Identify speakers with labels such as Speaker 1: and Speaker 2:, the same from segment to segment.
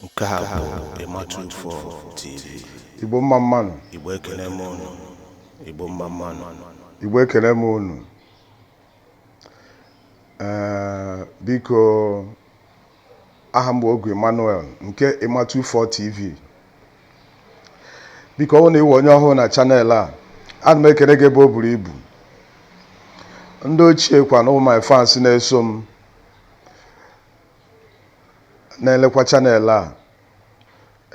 Speaker 1: Nke a bụ Ịma24 TV.
Speaker 2: Igbo mma mma nụ.
Speaker 1: Igbo ekene m unu. Igbo mma mma nụ.
Speaker 2: Igbo ekele m unu. Ee, biko, aha m bụ Ogu Emmanuel nke Ịma24 TV. Biko, ọ bụrụ na ị wụ onye ọhụrụ na channel a, ana m ekele gị ebe o buru ibu. Ndị ochie kwa na my fans na-eso m na-elekwa channel a,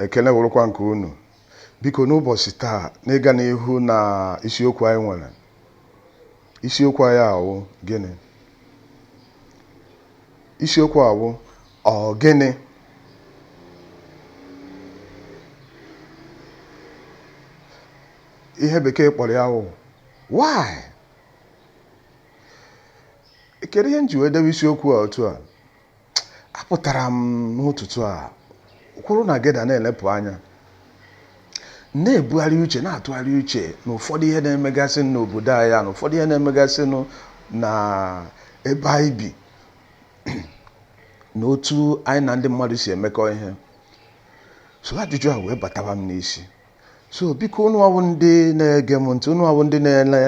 Speaker 2: ekele wụrụkwa nke unu. Biko, n'ụbọchị taa, n'ịga n'ihu na isiokwu anyị nwere, isiokwu anyị awụ gịnị? Isiokwu awụ ọ gịnị? Ihe Bekee kpọrọ ya wụ why. Kedu ihe m ji wee debe isiokwu a otu a? Apụtara m n'ụtụtụ a, kwụrụ na geda na-elepụ anya, na-ebugharị uche, na-atụgharị uche na ụfọdụ ihe na-emegasị n'obodo anyị na ụfọdụ ihe na-emegasị na ebe anyị bi na otu anyị na ndị mmadụ si emekọ ihe. So ajụjụ a wee batawa m n'isi. So biko, unu awụ ndị na-ege m ntị, unu awụ ndị na-ele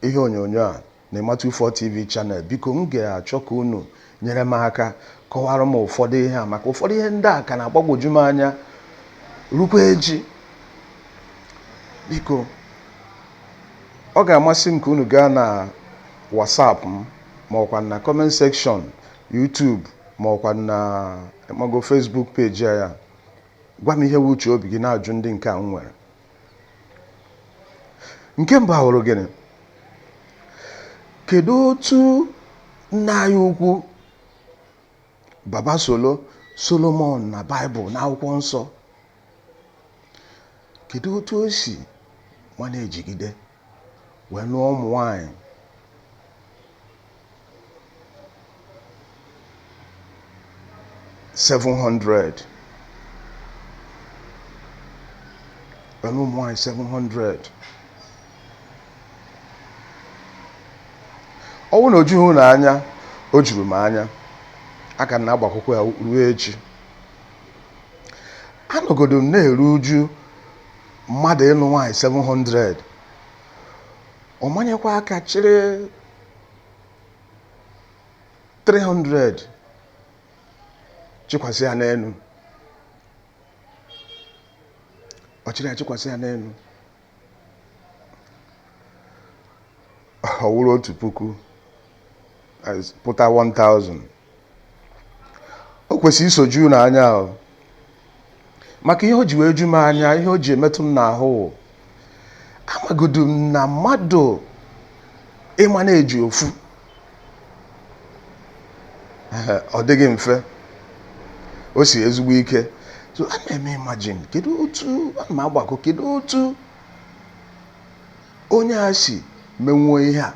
Speaker 2: ihe onyonyo a na Ịma24 TV channel, biko, m ga-achọ ka unu nyere m aka kọwara m ụfọdụ ihe a, maka ụfọdụ ihe ndị a ka na-agbagwoju m anya rukwa echi. Biko, ọ ga-amasị m ka unu gaa na WhatsApp m, ma ọkwa na comment section YouTube, ma ọkwa na mago Facebook page ya, gwa m ihe wu uche obi gị na-ajụ ndị nke a m nwere. Nke mbụ ahụrụ gịnị? Kedu otu nna anyị ukwu Baba Solo, Solomon na Baịbụl, na akwụkwọ nsọ, kedu otu o si nwa na-ejigide wee nụọ ụmụ nwanyị 700, wee nụọ ụmụ nwanyị 700? Ọ bụrụ na o jughị unu anya, o juru m anya. Aka m na-agbakwụkwọ ya ruo echi. Anọgodo m na-eru uju mmadụ ịnụ nwaanyị 700, ọ manyekwa aka chịrị 300 chịkwasị ya n'elu. Ọ chịrị ya chịkwasị ya n'elu, ọ wụrụ 1000 pụta 1000. O kwesịrị iso ju unu anya o, maka ihe o ji wee ju m anya, ihe o ji emetụ m n'ahụ, amagodu m na mmadụ ịma na-eji ofu, ọ dịghị mfe, o si ezigbo ike. So ana m eme imagine, kedu otu, ana m agbakọ, kedu otu onye a si menwuo ihe a?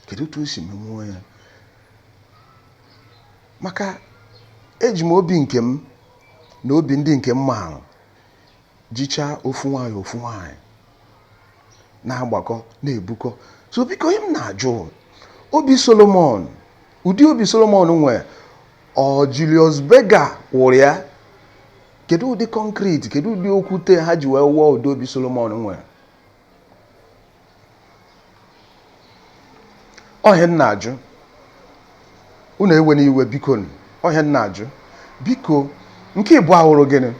Speaker 2: Kedu otu o si menwuo ya? Maka eji m obi nke m na obi ndị nke m maara jichaa ofu nwaanyị, ofu nwaanyị na-agbakọ na-ebukọ. So biko, ihe m na-ajụ, obi Solomon, ụdị obi Solomon nwee, ọ Julius Berger wụrụ ya? Kedu ụdị concrete, kedu ụdị okwute ha ji wee wụọ ụdị obi Solomon nwere? Ọ ihe m na-ajụ unu, ewe n'iwe, biko. Ọ ihe m na-ajụ, biko. Nke ịbụ ahụrụ gịnị?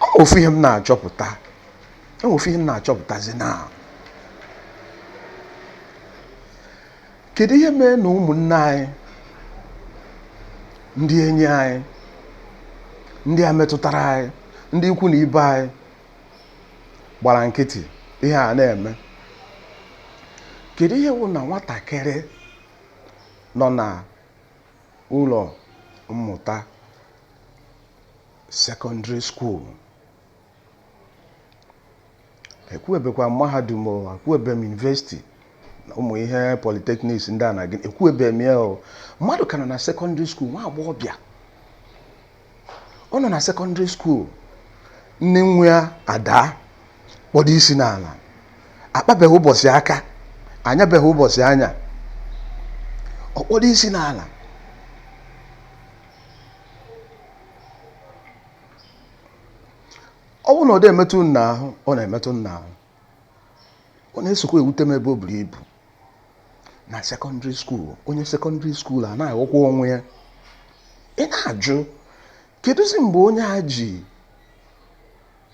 Speaker 2: Ọ ofu ihe m na-achọpụta, ofu ihe m na-achọpụtazi na kedu ihe mee na ụmụnne anyị, ndị enyi anyị, ndị a metụtara anyị, ndị ikwu na ibe anyị gbara nkịtị ihe a na-eme? Kedu ihe wụ na nwatakịrị nọ na ụlọ mmụta secondary school, ekwuebekwa mahadum o, ekwuebe m university na ụmụ ihe polytechnics ndị a na gịnị, ekwuebe m ya o, mmadụ ka nọ na secondary school, nwa agbọghọbịa, ọ nọ na secondary school, nne nwe ya ada kpọdo isi n'ala, akpabeghị ụbọchị aka, anyabeghị ụbọchị anya, ọ kpọdo isi n'ala. Ọ bụrụ na ọ dị emetụ m n'ahụ, ọ na-emetụ m n'ahụ, ọ na-esokwa ewute m ebe o buru ibu. Na secondary school, onye secondary school a na-aghọkwa onwe ya. Ị na-ajụ, kedụzi mgbe onye a ji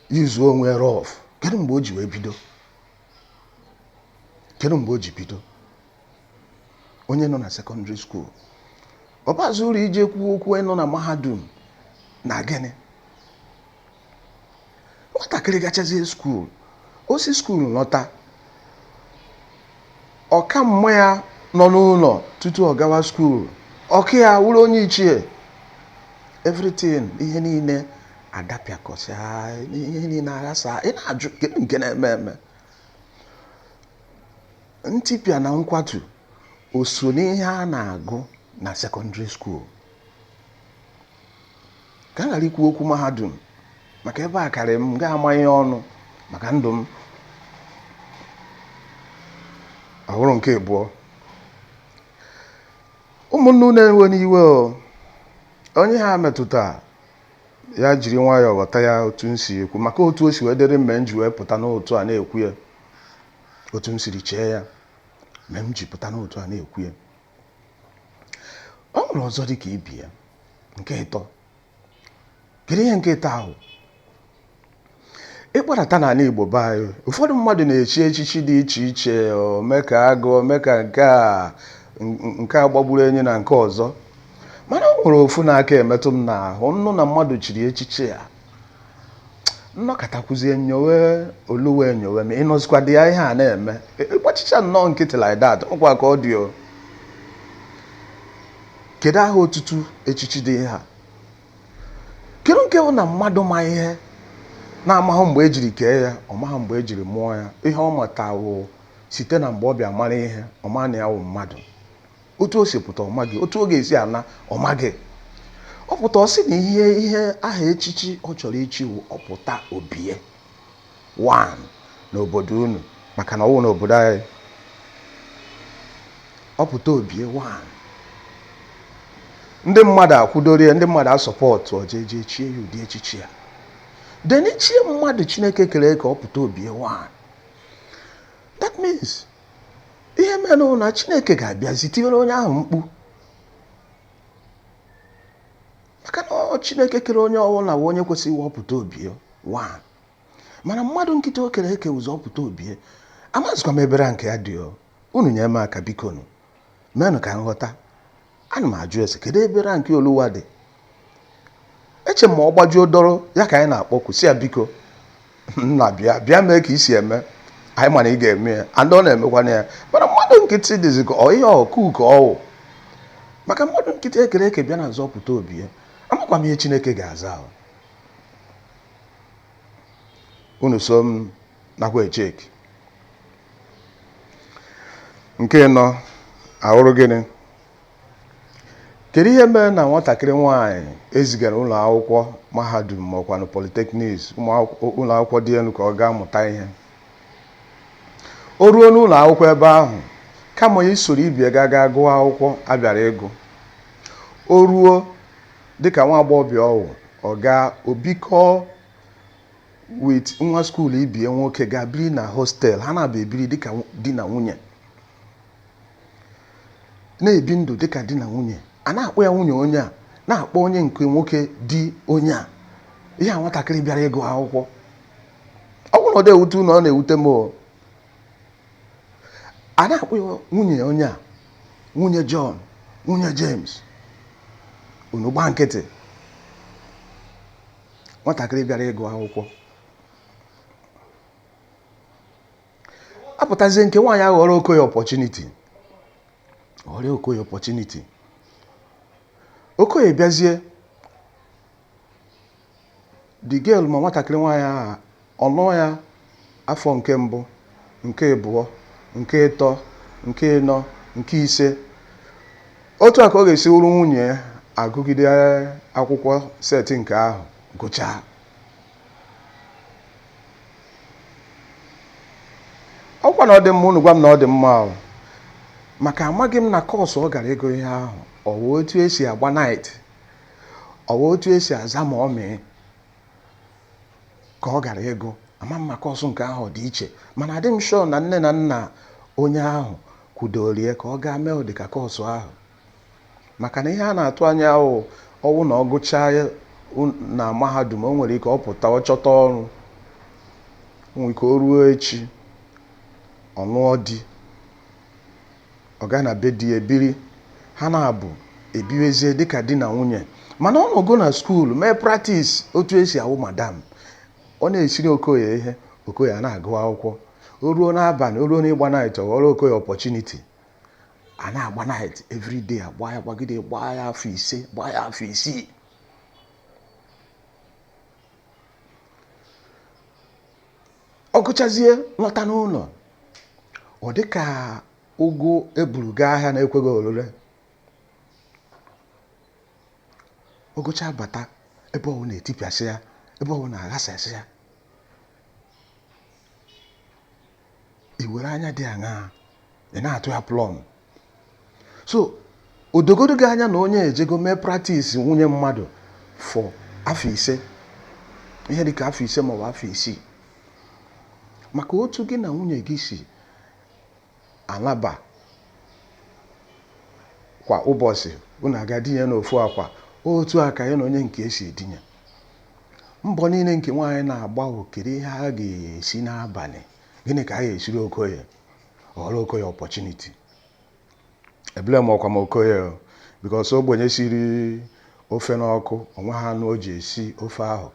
Speaker 2: yuzuo onwe rough? Kedu mgbe o ji wee bido? Kedu mgbe o ji bido? Onye nọ na secondary school, ọ bazi uru ije kwuo okwu nọ na mahadum na gịnị? Nwatakịrị gachazie school, o si school lọta, ọka mmụọ ya nọ n'ụlọ tutu ọ gawa school, ọka ya wụrụ onye ichie. Everything, ihe niile adapịakọsịa, ihe niile aghasa. Ị na-ajụ, kedu nke na-eme eme? Ntipịa na nkwatu o so n'ihe a na-agụ na secondary school? Ka m ghara ikwu okwu mahadum, maka ebe a karị m ga-ama ihe ọnụ maka ndụ m. Ọhụrụ nke abụọ, ụmụnne, unu ewe n'iwe o. Onye ha metụta ya jiri nwayọọ ghọta ya otu m si ekwu, maka otu o si wee dịrị mgbe m ji wee pụta n'otu a na-ekwu ya, otu m siri chee ya mgbe m ji pụta n'otu a na-ekwu ya. Ọ nwere ọzọ dị ka ibi ya, nke ịtọ. Kedu ihe nke ịtọ ahụ? Ịkpadata n'ala Igbo be anyị, ụfọdụ mmadụ na-echi echichi dị iche iche, ome ka agụ, ome ka nke a, nke a gbagburu enyi na nke ọzọ. Mana o nwere ofu na-aka emetụ m n'ahụ. Nnụ na mmadụ chiri echichi a, nnọkọtakwuzie nyowe oluwe nyowe ma ịnọzikwa dị ya ihe a na-eme, ịgbachicha nnọọ nkịtị like that. Ọkwa ka ọ dị o. Kedu aha otutu echichi dị ihe a? Kedu nke bụ na mmadụ ma ihe na-amahụ mgbe ejiri kee ya, ọ maghị mgbe ejiri mụọ ya? Ihe ọ matawo site na mgbe ọ bịa mara ihe, ọ ma na ya wụ mmadụ. Otu o si pụta, ọ maghị. Otu ọ ga-esi ana, ọ maghị. Ọ pụta, ọ sị na ihe aha echichi ọ chọrọ ichi wụ ọpụta obie one n'obodo unu, maka na ọ wụ n'obodo anyị ọpụta obie one. Ndị mmadụ akwụdoro ya, ndị mmadụ asọpọtụ, ọjeje chie ya ụdị echichi ya. Then ichie mmadụ Chineke kere ka ọ pụta obie one, that means ihe mere na Chineke ga-abịazi tinyere onye ahụ mkpu, maka na ọ Chineke kere onye ọwụla wụ onye kwesịrị iwe ọpụta obie one. Mana mmadụ nkịtị o kere eke ụzọ ọpụta obie, amazikwa m ebere nke ya dị. Unu nye m aka, biko nụ, menụ ka nghọta. Ana m ajụ ese, kedu ebere nke Oluwa dị? Eche m ma ọ gbajuo dọrọ ya ka anyị na-akpọku si ya, biko nna, bịa bịa mee ka isi eme anyị, mana ị ga-eme ya and ọ na-emekwana ya. Mana mmadụ nkịtị dịzi ka ọ ihe ọkụ ka ọwụ, maka mmadụ nkịtị ekere eke bịa na nzọpụta obi ya, amakwa m ihe Chineke ga-aza ahụ. Unu so m nakwa echeki. Nke ịnọ ahụrụ gịnị? Kedu ihe mere na nwatakịrị nwaanyị ezigara ụlọ akwụkwọ mahadum ma ọkwanụ polytechnics, ụlọ akwụkwọ dị elu, ka ọ gaa mụta ihe, o ruo n'ụlọ akwụkwọ ebe ahụ, kama isoro ibie ga gaa gụọ akwụkwọ abịara ịgụ, o ruo dịka nwa agbọghọbịa ọwụ, ọ gaa obikọ with nwa school ibie nwoke, gaa biri na hostel, ha na-abịa ebiri dịka di na nwunye, na-ebi ndụ dịka di na nwunye, a na-akpọ ya nwunye onye a, na-akpọ onye nke nwoke di onye a? Ihe a nwatakịrị bịara ịgụ akwụkwọ, ọ bụrụ na ọ na-ewute unu, ọ na-ewute m o. A na-akpọ ya nwunye onye a, nwunye John, nwunye James, unu gba nkịtị. Nwatakịrị bịara ịgụ akwụkwọ apụtazie, nke nwaanyị aghọrọ Okoye opportunity, ghọrọ Okoye opportunity. Okoye bịazie, the girl, ma nwatakịrị nwaanyị ahụ, ọ nụọ ya afọ nke mbụ, nke abụọ, nke ịtọ, nke ịnọ, nke ise. Otu a ka ọ ga-esi wụrụ nwunye ya agụgide akwụkwọ set nke ahụ gụchaa. Ọkwa na ọ dị mma, unu gwa m na ọ dị mma o, maka amaghị m na course ọ gara ịgụ ihe ahụ, ọ wụ otu esi agba night, ọ wụ otu esi aza ma ọ mee. Ka ọ gara ịgụ, ama m ma course nke ahụ dị iche, mana adị m sure na nne na nna onye ahụ kwudoro ya ka ọ gaa mee ụdịka course ahụ, maka na ihe a na-atụ anya ahụ ọwụ na ọ gụchaa na mahadum, o nwere ike ọ pụta, ọ chọta ọrụ, o nwere ike o ruo echi ọ nụọ di, ọ gaa na be di ya ebiri, ha na-abụ ebiwezie dịka di na nwunye. Mana ọ nọgo na school mee practice otu esi awụ madam. Ọ na-esiri Okoye ihe, Okoye a na-agụ akwụkwọ. O ruo n'abalị, o ruo n'ịgba night, ọ ghọrọ Okoye opportunity a na-agba night everyday, agba ya, gbagide, gbaa ya afọ 5, gbaa ya afọ 6. Ọ gụchazie lọta n'ụlọ, ọ dị ka ụgụ eburu gaa ahịa na-ekweghị orure. Ọ gụcha bata, ebe ọ na-etipịasị ya, ebe ọ na-aghasasị ya, i were anya dị aṅaa ị na-atụ ya plọm. So odogodo gị anya na onye ejego mee practice nwunye mmadụ for afọ 5, ihe dịka afọ 5 maọbụ afọ 6, maka otu gị na nwunye gị si alaba kwa ụbọchị, unu aga dinye n'ofu akwa, otu a ka ya na onye nke esi edinye. Mbọ niile nke nwaanyị na-agba, okere ihe a ga-esi n'abalị, gịnị ka a ga-esiri Okoye, ọghọrọ Okoye opportunity. Ebule m ọkwa m Okoye, because ogbenye siri ofe n'ọkụ, onwe ha anụ o ji esi ofe ahụ,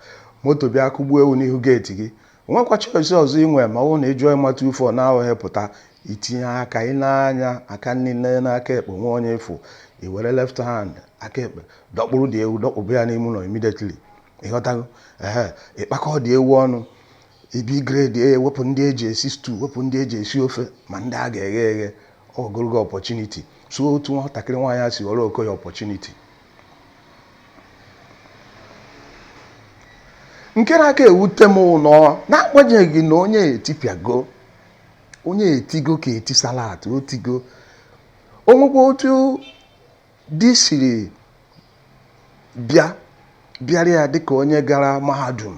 Speaker 2: moto bịa kụgbuo ewu n'ihu gate gị, onwekwa choice ọzọ inwe ma ọ bụrụ na ị jụọ ịmata ufo na ahụghị pụta itinye aka ị na-anya aka niile n'aka ekpe nwe onye efu, i were left hand, aka ekpe, dọkpụrụ dị ewu, dọkpụbụ ya n'ime ụlọ immediately. Ịghọtago? Ehe, ịkpakọ dị ewu ọnụ, ibi grade e, wepụ ndị eji esi stew, wepụ ndị eji esi ofe, ma ndị a ga-eghe eghe. Ogologo opportunity. So otu nwatakịrị nwaanyị a si ghọrọ Okoye opportunity nke na-aka ewute m ụnọ, n'agbanyeghị na onye etipịago, onye etigo ka eti salad, otigo, o nwekwa otu di siri bịa bịara ya dịka onye gara mahadum,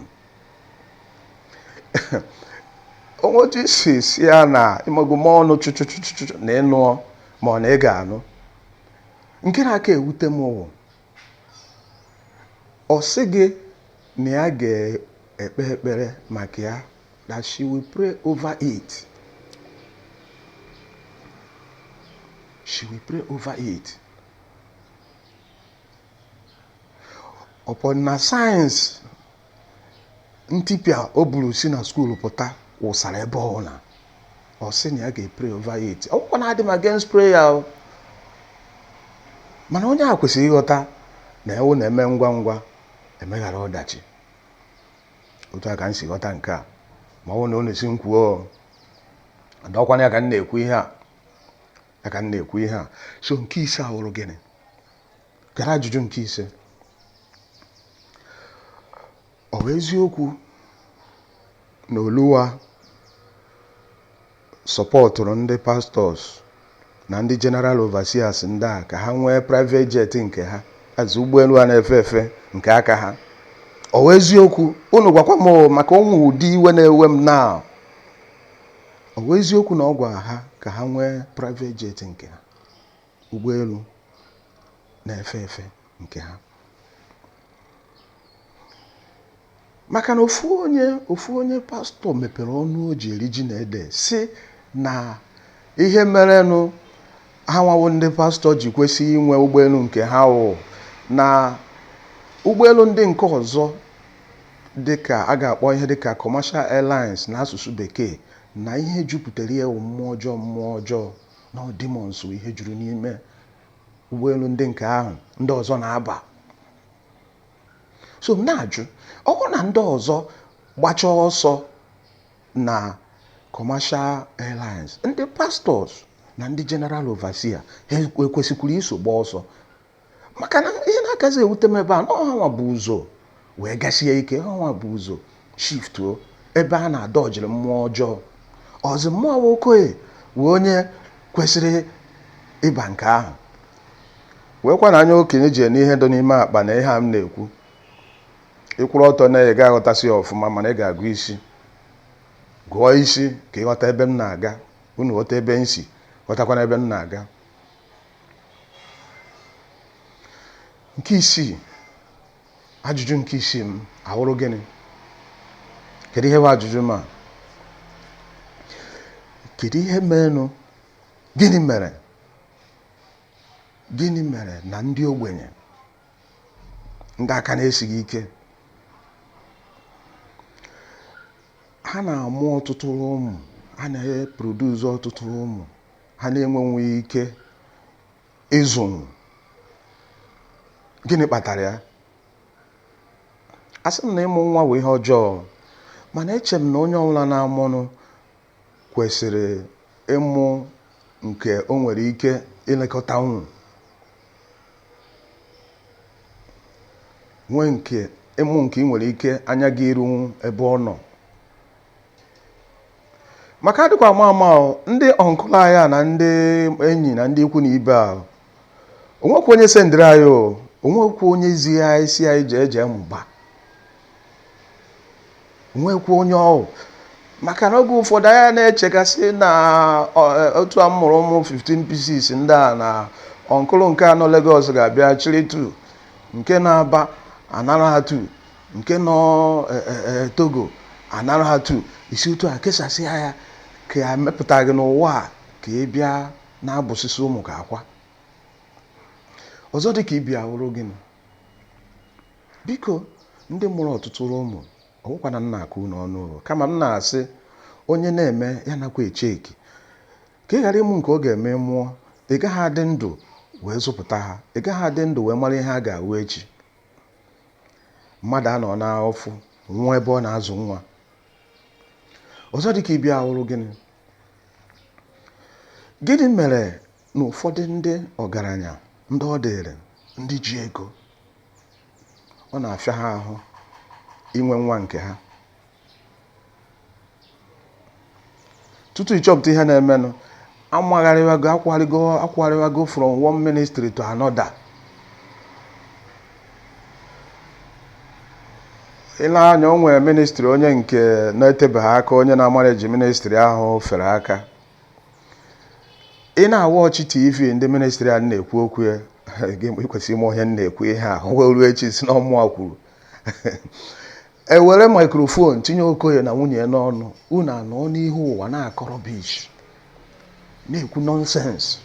Speaker 2: onwe otu isi si ya na ịmago ma ọnụ chụchụchụchụ na ịnụọ ma ọ na ị ga-anụ. Nke na-aka ewute m wụ ọ sị gị na ya ga-ekpe ekpere maka ya, that she will pray over it, she will pray over it. Upon na signs ntipịa o buru si na school pụta wụsara ebe ọ na ọ sị na ya ga-epray over it. Ọkwụkwọ na-adị m against prayer o, mana onye a kwesịrị ịghọta na ewu na-eme ngwa ngwa emeghara ọdachi. Otu a ka m si ghọta nke a, ma ọ bụrụ na ọ na-esi m kwuo adọkwana ya ka m na-ekwu ihe a, ya ka m na-ekwu ihe a. So nke ise awụrụ gịnị? Gara ajụjụ nke ise, ọ bụ eziokwu na Oluwa supportụrụ ndị pastors na ndị general overseers ndị a ka ha nwee private jet nke ha, azụ ụgbọelu a na-efe efe nke aka ha? Ọ bụ eziokwu? Unu gwakwa m, maka ụmụ ụdị iwe na-ewe m na ọ bụ eziokwu na ọ gwara ha ka ha nwee private jet nke ha, ụgbọelu na-efe efe nke ha? Maka na ofu onye pastọ mepere ọnụ o ji eri ji na ede, si na ihe merenụ ha nwawo ndị pastọ ji kwesị inwe ụgbọelu nke ha wụ na ụgbọelu ndị nke ọzọ, dịka a ga-akpọ ihe dịka commercial airlines n'asụsụ bekee, na ihe jupụtara ya wụ mmụọ ọjọọ, mmụọ ọjọọ na demons, ihe juru n'ime ụgbọelu ndị nke ahụ ndị ọzọ na-aba. So m na-ajụ, ọ bụrụ na ndị ọzọ gbachaa ọsọ na commercial airlines, ndị pastors na ndị general overseer ha ekwesịkwara iso gbaa ọsọ? Maka na ihe na-akazi ewute m ebe a na ọha nwa bụ ụzọ wee gasie ike, ha nwa bụ ụzọ shiftuo ebe a na-adọjiri mmụọ ọjọọ ọzọ. Mmụọ Okoye wee onye kwesịrị ịba nke ahụ wee kwa na anya okenye ji n'ihe dị n'ime akpa na ihe a m na-ekwu. Ị kwụrụ ọtọ na ị ga-aghọtasị ya ọfụma, mana ị ga-agụ isi, gụọ isi ka ị ghọta ebe m na-aga. Unu ghọta ebe m si, ghọtakwana ebe m na-aga. Nke isii, ajụjụ nke isii m awụrụ gịnị? Kedu ihe bụ ajụjụ m a? Kedu ihe merenụ? Gịnị mere? Gịnị mere na ndị ogbenye, ndị aka na-esighị ike, ha na-amụ ọtụtụ ụmụ, ha na-eproduce ọtụtụ ụmụ, ha na-enwenwu ike ịzụnwu? Gịnị kpatara ya? Asị m na ịmụ nwa bụ ihe ọjọọ, mana eche m na onye ọbụla na-amụnụ kwesịrị ịmụ nke o nwere ike ilekọtanwu, nwee nke ịmụ nke ị nwere ike anya gị irunwu ebe ọ nọ. Maka adịkwa ama ama, ndị uncle anyị a na ndị enyi na ndị ikwu na ibe a, onwekwa onye sendịrị anyị, o onwekwa onye zi anyị si anyị jee jee mụba, onwekwa onye ọwụ. Maka na oge ụfọdụ anyị na-echegasị na otu a m mụrụ ụmụ 15 pieces ndị a, na uncle nke anọ Lagos ga-abịa chịrị 2, nke na-aba anara ha 2, nke nọ Togo anara ha 2, isi otu a kesasịa ya ka a mepụta gị n'ụwa a ka ị bịa na-abụsịsị ụmụ ka akwa ọzọ dị ka ịbịa wụrụ gịnị. Biko, ndị mụrụ ọtụtụ ụmụ, ọwụkwa na m na-akụ unu ọnụ, kama m na-asị onye na-eme ya nakwa echeki ka ị ghara ịmụ nke ọ ga-eme mụọ. Ị gaghị adị ndụ wee zụpụta ha, ị gaghị adị ndụ wee mara ihe a ga-awụ echi. Mmadụ anọ n'afọ nwụọ ebe ọ na-azụ nwa. Ọzọ dị ka ịbịa wụrụ gịnị? Gịnị mere na ụfọdụ ndị ọgaranya, ndị ọ dịrị, ndị ji ego, ọ na-afịa ha ahụ inwe nwa nke ha? Tutu ịchọpụta ihe na-emenụ, amagharịwago, akwagharịgo, akwagharịwago from one ministry to another. Ile anya, o nwere ministry onye nke na-etebeghị aka, onye na-amara eji ministry ahụ fere aka. Ị na-awatch TV ndị ministry a na-ekwu okwu ya, ị kwesịrị ime onye na-ekwu ihe a wee ruo echi si na ọmụa kwuru. Ewere microphone tinye Okoye na nwunye ya n'ọnụ, unu anọ n'ihu ụwa na-akọ rubbish, na-ekwu nonsense.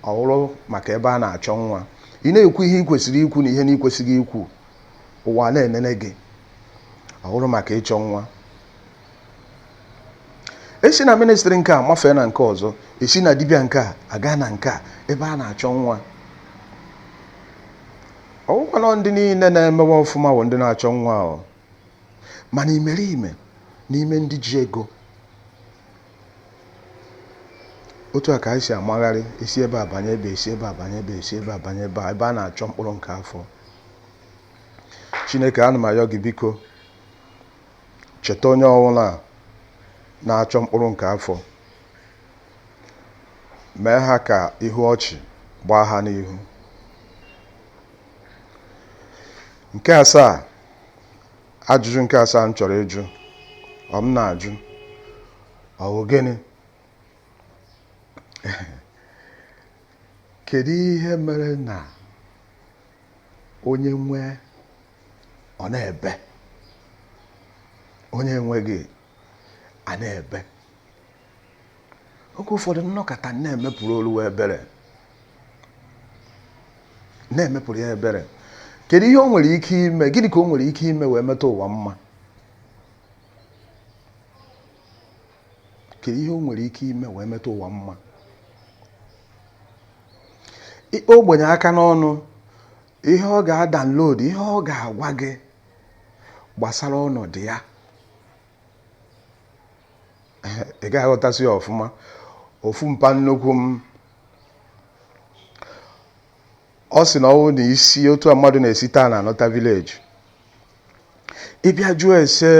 Speaker 2: Ọ bụrụ maka ebe a na-achọ nwa, ị na-ekwu ihe ị kwesịrị ikwu na ihe na ị ikwu, ụwa na-enene gị. Ọ bụrụ maka ịchọ nwa, esi na ministry nke a mafee na nke ọzọ, esi na dibịa nke a aga na nke a, ebe a na-achọ nwa. Ọwụkwana ndị niile na-emewe ọfụma bụ ndị na-achọ nwa o, mana imerime n'ime ndị ji ego, otu a ka anyị si amagharị, esi ebe a banye ebe, esi ebe a banye ebe, esi ebe a banye ebe a, ebe a na-achọ mkpụrụ nke afọ. Chineke, ana m ayọ gị, biko cheta onye ọbụla na-achọ mkpụrụ nke afọ, mee ha ka ihu ọchị gbaa ha n'ihu. Nke asaa, ajụjụ nke asaa m chọrọ ịjụ, ọ m na-ajụ, ọ bụ gịnị? Kedu ihe mere na onye nwee ọ na-ebe, onye enweghị a na-ebe? Oge ụfọdụ nnọkọta na-emepụrụ oluwa ebere, na-emepụrụ ya ebere. Kedu ihe o nwere ike ime? Gịnị ka o nwere ike ime wee metụ ụwa mma? Kedu ihe o nwere ike ime wee metụ ụwa mma? Ikpe ogbenye aka n'ọnụ, ihe ọ ga-adownload, ihe ọ ga-agwa gị gbasara ọnọdụ ya, ị gaghị aghọtasị ya ọfụma. Ofu mpa nnukwu m, ọ sị na ọwụ na isi otu a mmadụ na-esi taa na anọta village, ịbịa jụọ ese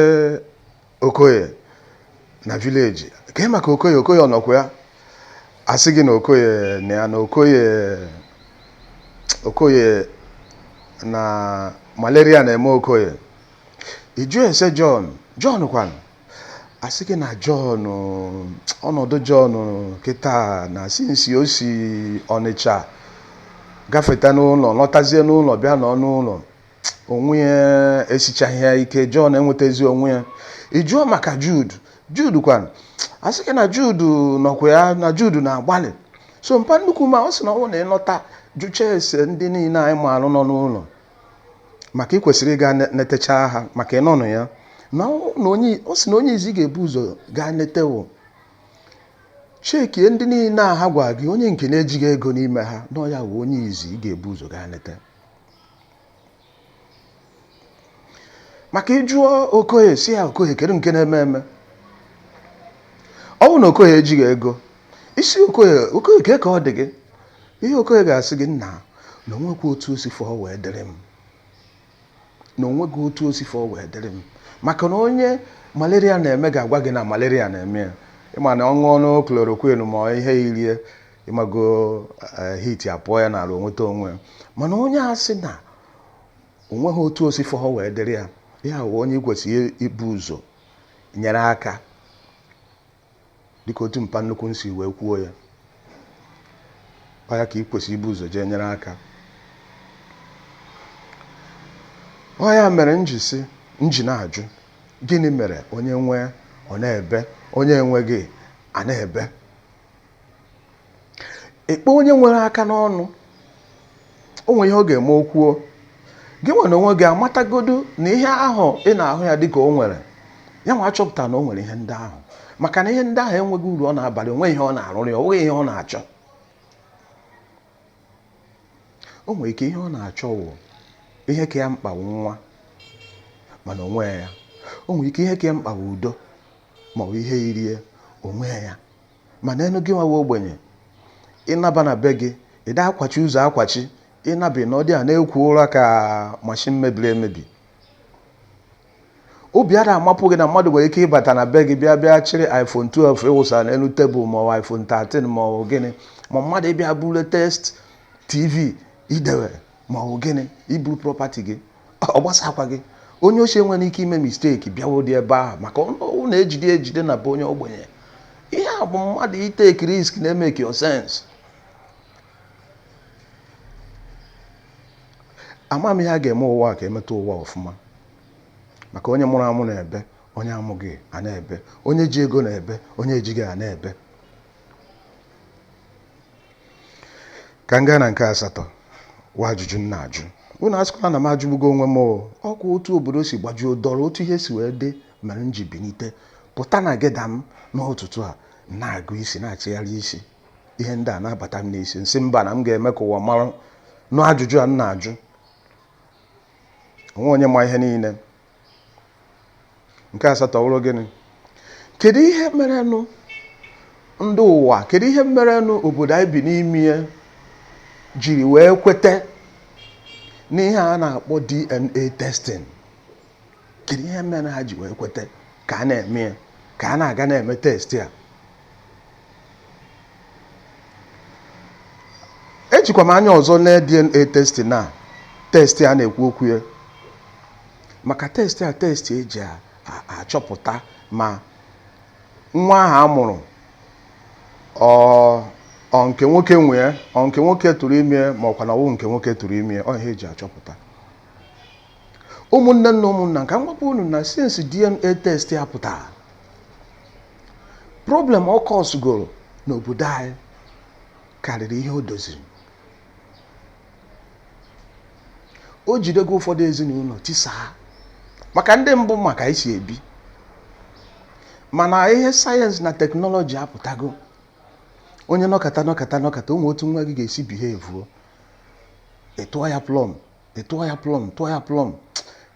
Speaker 2: Okoye na village, ka maka Okoye, Okoye ọnọkwa ya, asị gị na Okoye na ya, na Okoye, Okoye Na malaria na-eme Okoye. Ị jụọ ese John, John kwanụ, asị gị na John, ọnọdụ John kịta na since o si Ọnịcha gafeta n'ụlọ, lọtazie n'ụlọ, bịa nọ n'ụlọ, onwe ya esichaghị ya ike. John enwetazi onwe ya. Ị jụọ maka Jude, Jude kwanụ, asị gị na Jude nọkwa ya, na Jude na-agbalị. So mpa nnukwu, ma ọ sị na ọ bụrụ na ị lọta, jụchaa ese ndị niile anyị maara nọ n'ụlọ, maka ị kwesịrị ịga netecha ha, maka ịnọnụ ya na onye ọ sị na onye izi ga-ebu ụzọ gaa netewo, chekie ndị niile a ha gwa gị, onye nke na-ejighị ego n'ime ha na ya wụ onye izi ị ga-ebu ụzọ gaa nete. Maka ịjụọ Okoye, si ya, "Okoye, kedu nke na-eme eme?" Ọ bụrụ na Okoye ejighị ego, isi Okoye, "Okoye, kee ka ọ dị gị?" Ihe Okoye ga-asị gị, "Nna, na onwekwa otu o si fọọ wee dịrị m, na onweghị otu o si fọọ wee dịrị m." Maka na onye malaria na-eme ga-agwa gị na malaria na-eme ya. Ịma na ọ ṅụọ chloroquine ma ihe irie, ịmago, heat apụọ ya n'ala, onweta onwe ya. Mana onye a sị na onweghị otu o si fọọ wee dịrị ya, ya wụ onye kwesịrị ibu ụzọ nyere aka, dịka otu mpa nnukwu nsi wee kwuo ya. Ọ ya ka ị kwesịrị ibu ụzọ jee nyere aka. Ọ ya mere m ji sị, m ji na-ajụ, gịnị mere onye nwee ọ na-ebe, onye enweghị a na-ebe? Ịkpọ onye nwere aka n'ọnụ, o nwere ihe ọ ga-eme o kwuo, gị nwere onwe gị amatagodu na ihe ahụ ị na-ahụ ya dịka o nwere ya, nwa achọpụta na o nwere ihe ndị ahụ, maka na ihe ndị ahụ enweghị uru ọ na-abalị, onwe ihe ọ na-arụrụ ya, ọ nweghị ihe ọ na-achọ. O nwere ike ihe ọ na-achọ wụ ihe ka ya mkpa wụ nwa, mana onwe ya. O nwere ike ihe ka ya mkpa wụ udo ma ọ bụ ihe irie onwe ya, mana enu gị nwawa ogbenye, ịnaba na be gị, ịda akwachi ụzọ akwachi, ịnabi na ọ dị a na-ekwu ụra ka machine mebiri emebi. Obi ada amapụ gị na mmadụ nwere ike ịbata na be gị, bịa bịa chịrị iPhone 12 ịwụsa n'elu tebụl, ma ọ bụ iPhone 13, ma ọ bụ gịnị, ma mmadụ ịbịa buru latest TV idewe, ma ọ bụ gịnị, iburu property gị. Ọ gbasakwa gị. Onye ochie nwere ike ime mistake bịawo dị ebe ahụ, maka ọ na-ejide ejide na be onye ogbenye. Ihe a bụ mmadụ itake risk na-emake your sense. Ama m ihe a ga-eme ụwa ka emeta ụwa ọfụma, maka onye mụrụ amụ na-ebe, onye amụghị a na-ebe, onye ji ego na-ebe, onye ejighị a na-ebe. Ka m gaa na nke asatọ, wa ajụjụ m na-ajụ unu. Asịkwala na m ajụgbugo onwe m. Ọkwa otu obodo si gbajuo dọrọ, otu ihe si wee dị mere m ji bilite pụta na geda m n'ụtụtụ a, na-agụ isi, na-achịgharị isi, ihe ndị a na-abata m n'isi, nsị mba, na m ga-eme ka ụwa mara nụ ajụjụ a m na-ajụ. Onwe onye ma ihe niile. Nke asatọ wụrụ gịnị? Kedu ihe merenụ ndị ụwa, kedu ihe merenụ obodo anyị bi n'ime ya jiri wee kweta n'ihe a na-akpọ DNA testing? Kedu ihe mere ha ji wee kweta ka a na-eme ya, ka a na-aga na-eme test a? Ejikwa m anya ọzọ lee DNA testing a, test a na-ekwu okwu ya, maka test a, test eji achọpụta ma nwa ahụ a mụrụ ọ nke nwoke nwee, ọ nke nwoke tụrụ ime, ma ọkwa na ọwụ nke nwoke tụrụ ime. Ọ ihe eji achọpụta. Ụmụnne na ụmụnna, ka m gwakwa unu na since DNA test ya pụtara, problem ọ causegoro n'obodo anyị karịrị ihe o doziri. O jidego ụfọdụ ezinụlọ tisaa, maka ndị mbụ maka isi ebi, mana ihe sayensị na teknọlọji apụtago. Onye nọkata nọkata nọkata, ụmụ otu nwa gị ga-esi behave, ịtụọ ya plọm, ịtụọ ya plọm, tụọ ya plọm,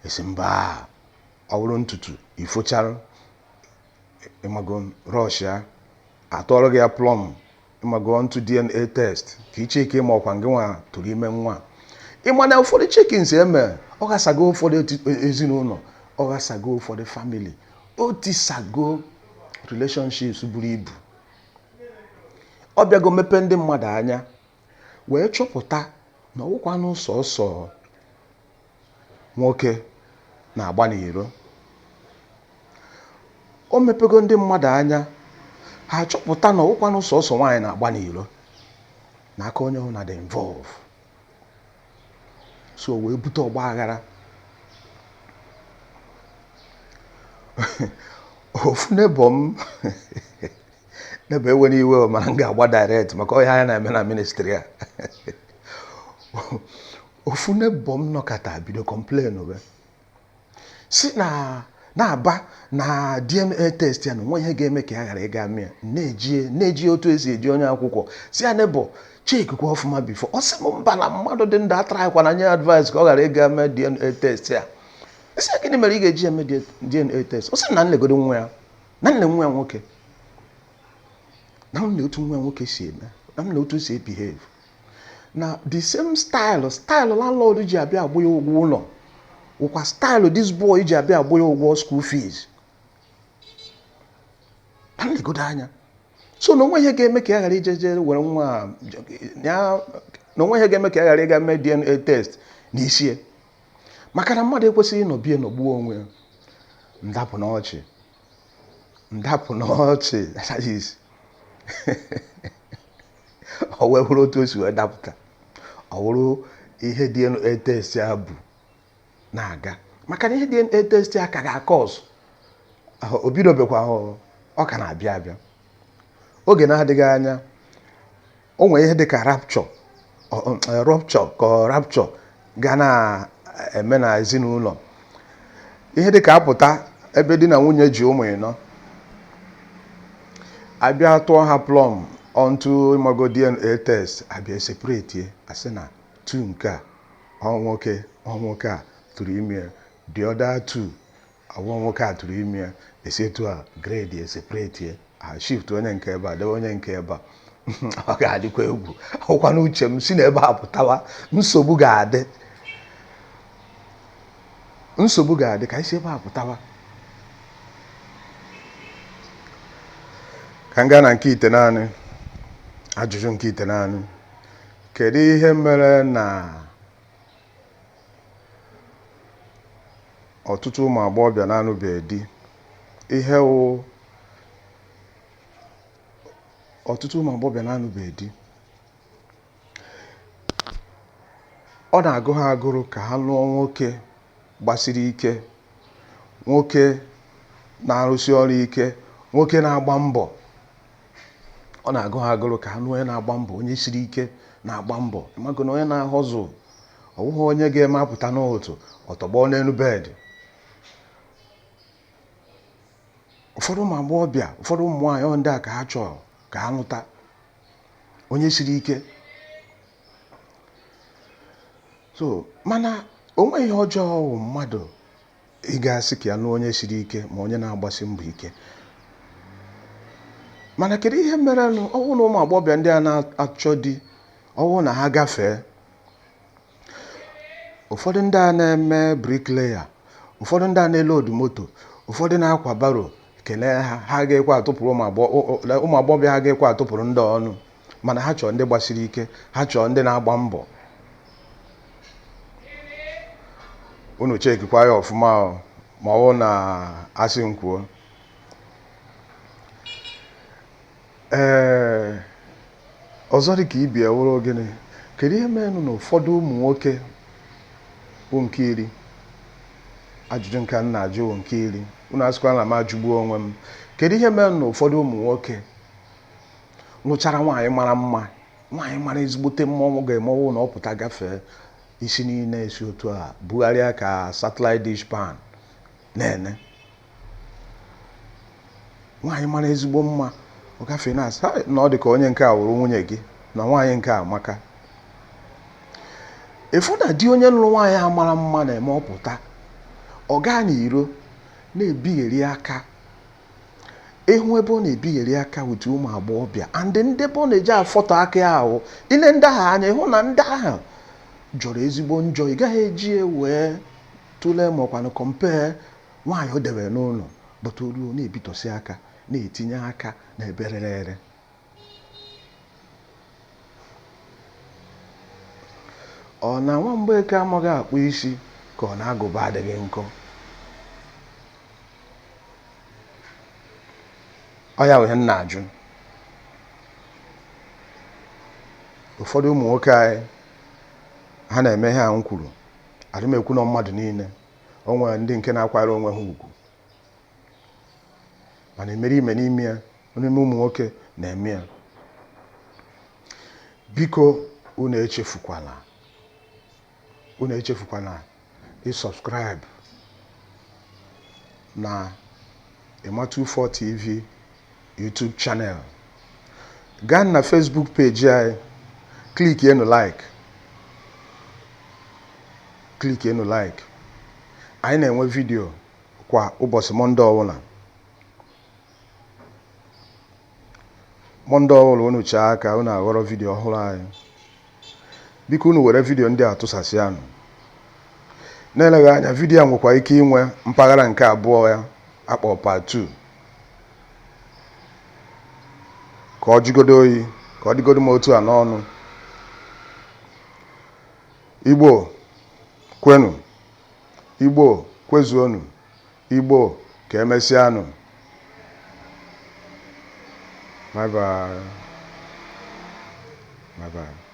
Speaker 2: esi mba, ọ bụrụ ntutu ifochara, ịmago, rush ya atụọrọ gị ya plọm, ịmago, ntụ DNA test ka icheke ma ọkwa ngị nwa tụrụ ime nwa. Ịma na ụfọdụ checkings eme, ọ ghasago ụfọdụ ezinụlọ, ọ ghasago ụfọdụ family, o tisago relationships buru ibu. Ọ bịago mepe ndị mmadụ anya wee chọpụta na ọwụkwanụ sọsọ Nwoke na-agba n'iro. O mepego ndị mmadụ anya, ha achọpụta na ọwụkwanụ sọsọ nwaanyị na-agba n'iro, na aka onye ọbụla dị involve. So wee bute ọgba aghara. Ofu neighbour m, neighbour, ewere iwe, mana m ga-agba direct maka ọhịa anya na-eme na ministry a. Ofu neighbour m nọkọta bido complain we si na na-aba na DNA test ya na onwe ihe ga-eme ka ya ghara ịga mịa. Na-eji na-eji otu esi eji onye akwụkwọ si ya, "Neighbour, checkikwa ọfụma before." Ọ sị m, "Mba, na mmadụ dị ndụ atara nye advice ka ọ ghara ịga mee DNA test ya." Sị ya, "Gịnị mere ị ga-eji eme DNA test?" Ọ sị na nlegodo nwa ya, na nle nwa ya nwoke, na nle otu nwa ya nwoke si eme, na nle otu si behave, na the same style landlord ji abịa agbụ ya ụgwọ ụlọ wụkwa style this boy ji abịa agbụ ya ụgwọ school fees, na nlegodo anya. So na onwe ihe ga-eme ka ya ghara ije je were nwa ya, na onwe ihe ga-eme ka ya ghara ịga mee DNA test n'isi ya, maka na mmadụ ekwesịghị ịnọ bie nọgbuo onwe ya. Ndapụ n'ọchị, ndapụ n'ọchị. That is, o wee bụrụ otu o si wee dapụta, ọ bụrụ ihe DNA test ya bụ na-aga, maka na ihe DNA test ya ka ga-aka ọzọ o bidobekwa, ọ ka na-abịa abịa. Oge na-adịghị anya, o nwere ihe dịka rapture, rupture ka rapture ga na-eme na ezinụlọ. Ihe dịka apụta ebe di na nwunye ji ụmụ ịnọ, abịa tụọ ha plum onto ịmago DNA test, abịa separate, asị na two nke a ọ nwoke, ọ nwoke a tụrụ ime, the other two ọwụ nwoke a tụrụ ime. Esi etu a grade separate a, shift onye nke ebe a, debe onye nke ebe a. Ọ ga-adịkwa egwu. Ọkwa n'uche m si na ebe a pụtawa, nsogbu ga-adị, nsogbu ga-adị. Ka isi ebe a pụtawa, ka m gaa na nke ite naanị. Ajụjụ nke ite naanị: kedu ihe mere na ọtụtụ ụmụ agbọghọbịa na-anụbeghị di, ihe wụ ọtụtụ ụmụ agbọghọbịa na-anụbeghị di, ọ na-agụ ha agụrụ ka ha lụọ nwoke gbasiri ike, nwoke na-arụsi ọrụ ike, nwoke na-agba mbọ? Ọ na-agụ ha agụrụ ka ha lụọ onye na-agba mbọ, onye siri ike na-agba mbọ, ịmago na onye na-ahọzụ, ọ bụghị onye ga-eme apụta n'otu ọtọgbọ n'elu bed. Ụfọdụ ụmụ agbọghọbịa, ụfọdụ ụmụ nwaanyị, ọ ndị a ka ha chọrọ ka ha lụta, onye siri ike. So mana o nweghị ihe ọjọọ wụ mmadụ ị ga-asị ka ya lụọ onye siri ike ma onye na-agbasi mbọ ike. Mana kedu ihe mere nụ ọ bụrụ na ụmụ agbọghọbịa ndị a na-achọ di, ọ bụrụ na ha gafee, ụfọdụ ndị a na-eme bricklayer, ụfọdụ ndị a na-eload moto, ụfọdụ na-akwa barrow, kelee ha, ha ga-ekwe atụpụrụ ụmụ agbọghọbịa, ha ga-ekwe atụpụrụ ndị ọnụ? Mana ha chọrọ ndị gbasiri ike, ha chọrọ ndị na-agba mbọ. Unu checkikwa ya ọfụma o, ma ọ bụ na asị m kwuo. Ee, ọzọ dị ka ibi ewuru gịnị? Kedu ihe merenụ na ụfọdụ ụmụ nwoke bụ nke 10? Ajụjụ nke a m na-ajụ bụ nke 10. Unu asịkwa na m ajụgbuo onwe m. Kedu ihe mere na ụfọdụ ụmụ nwoke lụchara nwaanyị mara mma, nwaanyị mara ezigbote mmọnwụ, ga-emewu na ọ pụta gafee, isi niile esi otu a bugharịa ka satellite dish pan na-ene? Nwaanyị mara ezigbo mma, ọ gafee na-asị, "Hai, na ọ dị ka onye nke a wụrụ nwunye gị, na nwaanyị nke a amaka." Efu na di onye lụrụ nwaanyị a mara mma na-eme ọpụta, ọ gaa n'iro na-ebigheri aka, ịhụ ebe ọ na-ebigheri aka with ụmụ agbọghọbịa and ndị ebe ọ na-eji afọtọ aka ya ahụ. Ile ndị ahụ anya, ịhụ na ndị ahụ jọrọ ezigbo njọ. Ị gaghị eji ya wee tụlee ma ọkwanụ compare nwaanyị o debere n'ụlọ. Bụta olu na-ebitọsị aka, na-etinye aka n'ebe rere ere. Ọ na nwa mgbeke amaghị akpụ isi. Ka ọ na agụba adịghị nkọ? Ọ ya ihe m na-ajụ. Ụfọdụ ụmụ nwoke anyị ha na-eme ihe a m kwuru. Adị m ekwu na mmadụ niile, o nwere ndị nke na-akwanyere onwe ha ugwu, mana imerime n'ime ya n'ime ụmụ nwoke na-eme ya. Biko unu echefukwala, unu echefukwala ịsubscribe na Ima24 TV YouTube channel. Gaa na Facebook page anyị, click enu like, click enu like. Anyị na-enwe vidio kwa ụbọchị Mọnde ọbụla. Mọnde ọbụla unu chee aka, unu aghọrọ vidio ọhụrụ anyị. Biko unu were vidio ndị a tụsasịanụ. Na-eleghị anya, vidio a nwekwa ike inwe mpaghara nke abụọ ya akpọ part 2, ka ọ jụgodo oyi, ka ọ dịgodo m otu a n'ọnụ. Igbo kwenu, Igbo kwezuonu, Igbo ka emesịanụ. Bye bye. Bye bye.